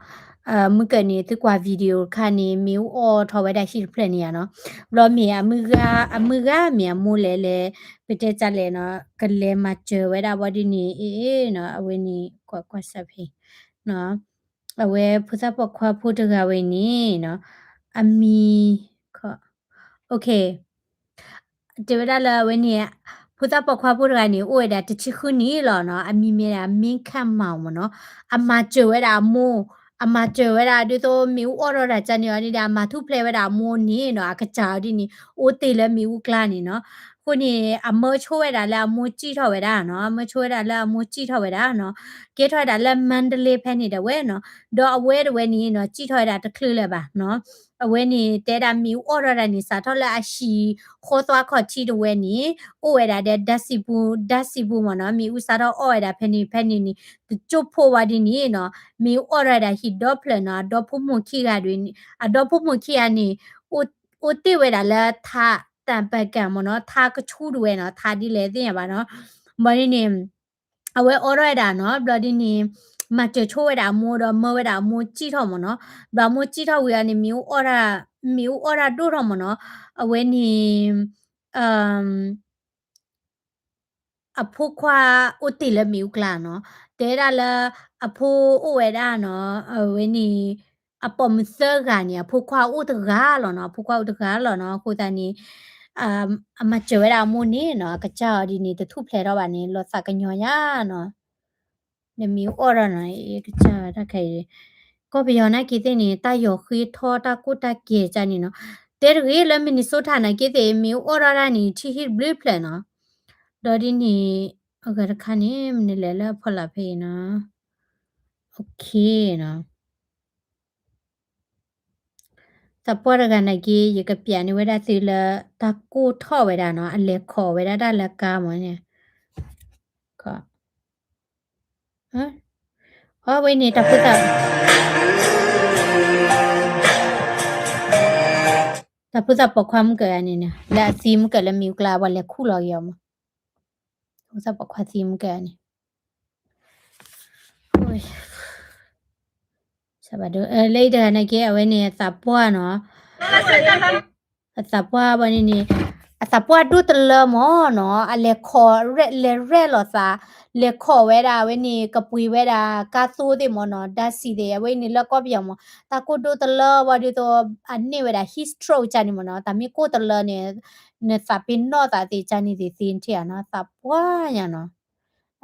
မုၢ်ကၢၢ်န့ၣ် သုကွၢ် video တခါန့ၣ် မ့ၣ်အူအီၣ်ထီၣ်ဝဲဒၣ်ဟံၣ်တဖျၢၣ်န့ၣ်ဧါနီၤ. ဘျီမ့ၢ်အမုၢ်ဂၤ အမုၢ်ဂၤမ့ၢ်အမိၢ်လဲၤလဲၤ ပတဲကၢ်လဲၣ်နီၤ ကလဲၤမၤစၢၤဝဲဒၣ်ဘၣ်ဒ်န့ၣ် အ့နီၤ, အဝဲန့ၣ် ကွၢ်ကွၢ်စၢ်ဖဲ အဝဲဖိသၣ်ပိာ်ခွါဖိတဂၤဝဲန့ၣ်နီၤ, အမံၤ တဲဝဲဒၣ်လၢအဝဲန့ၣ် ဖိသၣ်ပိာ်ခွါဖိတဂၤန့ၣ် အိၣ်ဝဲဒၣ်တဆံဃုနံၣ်လီၤနီၤ, အမံၤမ့ၢ်ဒၣ် မ့ၣ်ခၣ်မၤမၢ်နီၤ. အမၤစၢၤဝဲဒၣ်အမိၢ်, အမၤစၢၤဝဲဒၣ်ဒ်သိးမ့ၣ်အူအီၣ်ထီၣ်တၢ်ကၢ်န့ၣ်အီၤဒ်ဒီး အမၤထူၣ်ဖျဲးဝဲဒၣ်အမိၢ်န့ၣ်နီၤ, အကစၢ်အီၤဒ်န့ၣ် အိၣ်တ့ၢ်လၢမ့ၣ်အူကျါန့ၣ်နီၤ. အဃိန့ၣ် အမၢဆိဝဲဒၣ်လၢအမိၢ်စံၣ်ထီၣ်ဝဲဒၣ်နီၤ, အမၢဆိဝဲဒၣ်လၢအမိၢ်စံၣ်ထီၣ်ဝဲဒၣ်နီၤ, ကဲထီၣ်ဝဲဒၣ်လၢ Mandalay ဖဲန့ၣ်ဒၣ်ဝဲနီၤ. ဒီးအဝဲတဝဲန့ၣ်နီၤ စံၣ်ထီၣ်ဝဲဒၣ်တချုးလၢၤဘၣ်နီၤ. အဝဲန့ၣ် တဲဒၣ်မ့ၣ်အူအီၣ်ထီၣ်ဒၣ်န့ၣ် စးထီၣ်လၢအဟံၣ်ဃီသွါခီၣ်ထံးတဝဲန့ၣ် အိၣ်ဝဲဒၣ်ဒီး ဓာတ်ဆီဘူး, ဓာတ်ဆီဘူးမၢ်နီၤ, မ့ၣ်အူစးထီၣ်အီၣ်ဝဲဒၣ်ဖဲန့ၣ်ဖဲန့ၣ်န့ၣ် တကၠိၣ်ဖိဝဲဒ်န့ၣ်နီၤ, မ့ၣ်အူအီၣ်ထီၣ်ဝဲဒၣ်ဟံၣ်ဒီဖျၢၣ်နီၤ, အဒီဖိမိၢ်ခံဂၤဒ်န့ၣ်, အဒီဖိမိၢ်ခံဂၤန့ၣ် အိၣ်တ့ၢ်ဝဲဒၣ်လၢထး တၢ်ပကၢ်မၢ်နီၤ, ထးကဆူတဝဲနီၤ, ထးဒ်လဲၣ်သ့ၣ်ညါဘၣ်နီၤ. ဘၣ်ဒ်န့ၣ် အဝဲအီၣ်ထီၣ်ဝဲဒၣ်နီၤ, ဘျီဒ်န့ၣ် မၤစၢၤဆိဝဲဒၣ်အမိၢ်ဒီးမၢဝဲဒၣ်အမိၢ်စံၣ်ထီၣ်မၢ်နီၤ. ဘျီအမိၢ်စံၣ်ထီၣ်ဝံၤအီၤန့ၣ် မ့ၣ်အူအီၣ်ဒၣ်, မ့ၣ်အူအီၣ်ဒၣ်ဒိၣ်ထီၣ်မၢ်နီၤ. အဝဲန့ၣ် အဖိခွါအိၣ်တ့ၢ်လၢမ့ၣ်အူကျါနီၤ, တဲဒၣ်လၢ အဖိအိၣ်ဝဲဒၣ်နီၤ, အဝဲန့ၣ် အပိာ်မုၣ်သၢဂၤန့ၣ် အဖိခွါအိၣ်တဂၤလီၤနီၤ, အဖိခွါအိၣ်တဂၤလီၤနီၤ. အဃိသတးန့ၣ် အမၤစၢၤဝဲဒၣ်အမိၢ်န့ၣ်နီၤ, အကစၢ်အီၤဒ်န့ၣ် တထူၣ်ဖျဲးထီၣ်ဘၣ်န့ၣ် လီၤသးကညီၤညါနီၤ. ဒီးမ့ၣ်အူအီၣ်ထီၣ်နီၤ, အကစၢ်တၢ်ခဲအံၤ ကီၢ်ပယီၤနာ်က့သ့ၣ်န့ၣ် တၢ်ယီၤဃ့ထီ တၢ်ကိၢ်တၢ်ကဲၤကၢ်န့ၣ်နီၤ. တဲတဂ့ၤလၢ Minnesota နာ်က့သ့ၣ် မ့ၣ်အူအီၣ်ထီၣ်ဒၣ်န့ၣ် ထံဟံၣ်တဘျုးဖျၢၣ်နီၤ. ဒီးဒ်န့ၣ် အဂၤတခါန့ၣ် မနုၤလဲၣ်လၢအဖီလာ်ဖဲအံၤနီၤ. သးပှၢ်တဂၤနာ်က့ ယကပျးန့ၢ်ဝဲဒၣ်သုလၢ တၢ်ကိၢ်ထီၣ်ဝဲဒၣ်နီၤ, အလဲၤခိးဝဲဒၣ်တၢ်လၢကါမၢ်န့ၣ်, အဝဲန့ၣ် တၢ်ဖိသၣ်, တၢ်ဖိသၣ်ပိာ်ခွါမုၢ်ကၢၢ်န့ၣ် လၢအသံမုၢ်ကၢၢ်လၢမ့ၣ်အူကျါ ပှၤလဲၤခူၣ်လီၤက့ၤအီၤမၢ်. ဖိသၣ်ပိာ်ခွါသံမုၢ်ကၢၢ်န့ၣ် လၢအံၤတဂၤနာ်က့ အဝဲန့ၣ် အသးပှၢ်နီၤ, အသးပှၢ်ဘၣ်န့ၣ်န့ၣ် အသးပှၢ်ဒိၣ်တလၢမၢ်နီၤ, အလဲၤခိး လဲၤရဲၣ်လိာ်သး, လဲၤခိးဝဲဒၣ် အဝဲန့ၣ် ကပှ့ၤဝဲဒၣ် ကါသိသ့ၣ်မၢ်နီၤ, ဓာတ်ဆီသ့ၣ် အဝဲန့ၣ်လၢကီၢ်ပယီၤမၢ်, တၢ်ကိၢ်ဒိၣ်တလၢဘၣ်ဒ်သိး အန့ၢ်ဝဲဒၣ် heat stroke ကၢ်န့ၣ်မၢ်နီၤ, တၢ်မ့ၢ်ကိၢ်တလၢန့ၣ် နသးပ့ၤနီၣ်သးသ့ၣ်ကၢ်န့ၣ်သ့ၣ်သ့ၣ်ထံၣ်ဧါနီၤ, သးပှၢ်ညါနီၤ,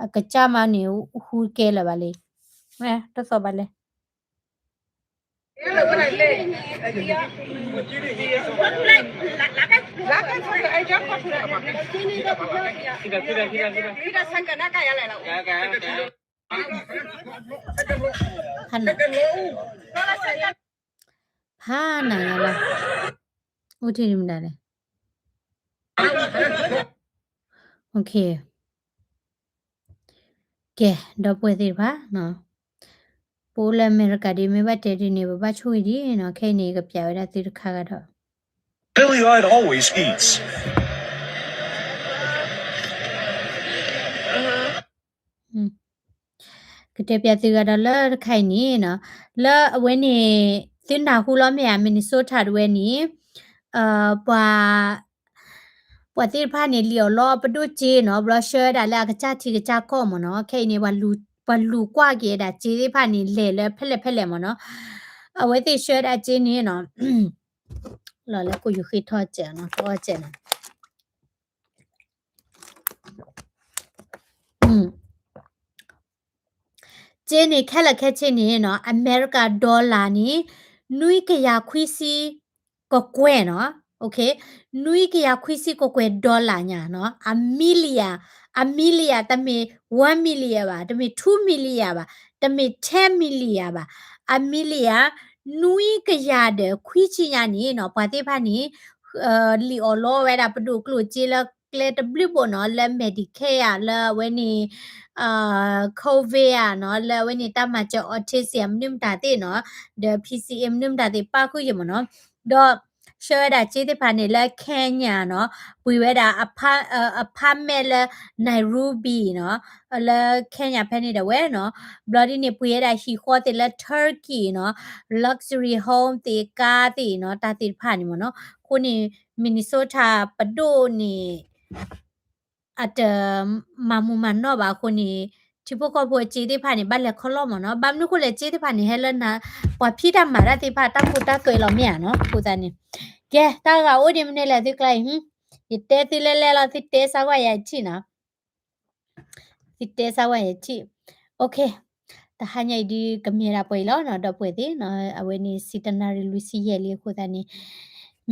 အကစၢ်မးန့ၣ် ဟူကဲလၢၤဘၣ်လံ, တသီၣ်ဘၣ်လဲၣ် ဖးန, ဖးနယၤလီၤ, အိၣ်ထံၣ်မနုၤလဲၣ်, ကဲ, ဒီပုၢ်ဝဲၢ်သ့ၣ်တဖၣ်နီၤ, ပအိၣ်လၢအမဲရကၤဒ်မ့ၢ်ဘၣ်တဲဒ်န့ၣ် ပဘၣ်ဆိၣ်ဂ့ၤဒ်နီၤ. ခဲအံၤန့ၣ် ကပျးဝဲဒၣ်သုတခါဂၤဒီး Billy Ide always eats. ကတဲပျးသုဂၤဒီးလၢတခါအံၤန့ၣ်နီၤ, လၢအဝဲန့ၣ် သုနၢ်ဟူလီၤမ့ၢ်ဧါ, Minnesota တဝဲန့ၣ် ပှၤ ပှၤသ့ၣ်တဖၣ်န့ၣ် လံၣ်အီၣ်လီအီၣ်ပဒိၣ်စ့နီၤ, ဘျီဆှၢဝဲဒၣ်လၢအကစၢ်ထံကစၢ်ကီၢ်မ့ၢ်နီၤ. ခဲအံၤန့ၣ် ပှၤလူၤကွၢ်က့ၤဝဲဒၣ်စ့သ့ၣ်တဖၣ်န့ၣ် လဲၤလၢဖဲလဲၣ်ဖဲလဲၣ်မ့ၢ်နီၤ. အဝဲသ့ၣ်ဆှၢဝဲဒၣ်စ့န့ၣ်နီၤ, လီၤလၢကိၣ်ယူၤဃ့ထီၣ်စဲးနီၤ, တအီၣ်စဲးနီၤ. စ့န့ၣ် ခဲလၢာ်ခဲဆ့န့ၣ်နီၤ, အမဲရကၤ dollar န့ၣ် နွံကယၤခွံဆံကကွဲၢ်နီၤ, နွံကယၤခွံဆံကကွဲၢ် dollar ညါနီၤ, အ million, အ million တမ့ၢ် one million ဘၣ်, တမ့ၢ် two million ဘၣ်, တမ့ၢ် ten million ဘၣ်, အ million နွံကယၤဒီးခွံဆံညါန့ၣ်နီၤ, ပှၤသ့ၣ်တဖၣ်န့ၣ် လံၣ်အီၣ်လီဝဲဒၣ်ပဒိၣ်ကျိၣ်စ့လၢကျဲတဘျုးဘိၣ်နီၤ, လၢ Medicare ဧါ, လၢအဝဲန့ၣ် COVID ဧါနီၤ, လၢအဝဲန့ၣ်တၢ်မၤစၢၤ autism မနုၤမတၤသ့ၣ်နီၤ, ဒီး P C A မနုၤမတၤသ့ၣ်ပၣ်ဃုာ်ယဲၢ်မ့ၢ်နီၤ, ဒီးဆှၢဝဲဒၣ်စ့သ့ၣ်တဖၣ်န့ၣ်လၢ Kenya နီၤ, ပှ့ၤဝဲဒၣ် apartment လၢ Nairobi နီၤ, လၢ Kenya ဖဲန့ၣ်ဒၣ်ဝဲနီၤ, ဘျီဒ်န့ၣ် ပှ့ၤဝဲဒၣ်ဟံၣ်ဃီသ့ၣ်လၢ Turkey နီၤ, luxury home သ့ၣ် car သ့ၣ်နီၤ, တၢ်သ့ၣ်တဖၣ်န့ၣ်မ့ၢ်နီၤ, အဃိန့ၣ် Minnesota ပဒိၣ်န့ၣ် အတမၤမူမၤနီၢ်ဘၣ်အဃိန့ၣ်, ထံဖိကီၢ်ဖိအစ့သ့ၣ်တဖၣ်န့ၣ် ဘၣ်လဲၤခီလီၢ်မ့ၢ်နီၤ, ဘၣ်မနုၤအဃိလဲၣ် စ့သ့ၣ်တဖၣ်န့ၣ် ဟဲလၢ ပှၤဖံးတၢ်မၤတၢ်သ့ၣ်တဖၣ် တၢ်ကိၢ်တၢ်ဂီၤလီၤမ့ၢ်ဧါနီၤ, အဃိသတးန့ၣ်, ကဲ တၢ်ဂၤအိၣ်ဒံးမနုၤလဲၣ်သုကျါအံၤ, ယတဲသုလဲၣ်လဲၣ်လီၤ သုတဲစၢ်ဝဲယၤထံၣ်နီၤ. သုတဲစၢ်ဝဲယထံၣ်, OK, တဟါညါအံၤဒုးကမ့ၢ်ဒၣ်ပှဲၤအံၤလီၤနီၤ, ဒီပုၢ်ဝဲၢ်သ့ၣ်နီၤ, အဝဲန့ၣ် ဆံတနၣ်ရံၣ်လွံၢ်ဆံယဲၢ်လံအဃိသတးန့ၣ်,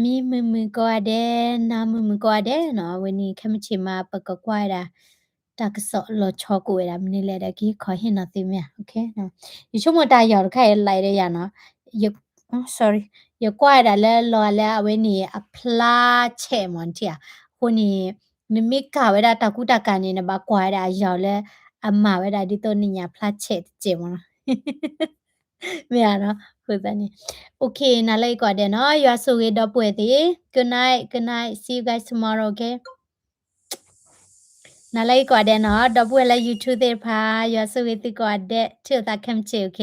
မံမုာ်မုာ်ကိးဂၤဒဲး, နါမုာ်မုာ်ကိးဂၤဒဲးနီၤ, အဝဲန့ၣ် ခဲမုၢ်ဆ့ၣ်မး ပကကွၢ်ဝဲဒၣ် တၢ်ကစီၣ်လီၤဆီကိးဝဲဒၣ် မနုၤလဲၣ်ဒီး ကဟ့ၣ်ခီဟ့ၣ်နီၤသုမ့ၢ်ဧါ, ယဆိကမိၣ်တၢ်ယီၤတခါအံၤ like ဒီးယၤနီၤ, sorry, ယကွၢ်ဝဲဒၣ်လၢလီၤဂာ်လၢအဝဲန့ၣ် အဖျါဆဲးမ့ၢ်ထံၣ်ဧါ, အဃိန့ၣ် နမ့ၢ်ကၤဝဲဒၣ်တၢ်ကူတၢ်ကၤန့ၣ် နဘၣ်ကွၢ်ဝဲဒၣ်အယီၤလၢအမၤဝဲဒၣ်ဒ်သိးနညၣ်ဖျါဆဲးတစဲးမ့ၢ်နီၤ, မ့ၢ်ဧါနီၤ, အဃိသတးန့ၣ်, OK, နၤလၢအံၤကိးဂၤဒဲးနီၤ, ယွၤဆိၣ်ဂ့ၤဒီပုၢ်ဝဲၢ်သ့ၣ်, good night, good night, see you guys tomorrow, OK. နၤလၢအံၤကိးဂၤဒဲးနီၤ, ဒီပုၢ်ဝဲၢ်လၢ YouTube သ့ၣ်တဖၣ်, ယွၤဆိၣ်ဂ့ၤသုကိးဂၤဒဲး, ထံၣ်လိာ်သးခဲမုၢ်ဆ့ၣ်, OK.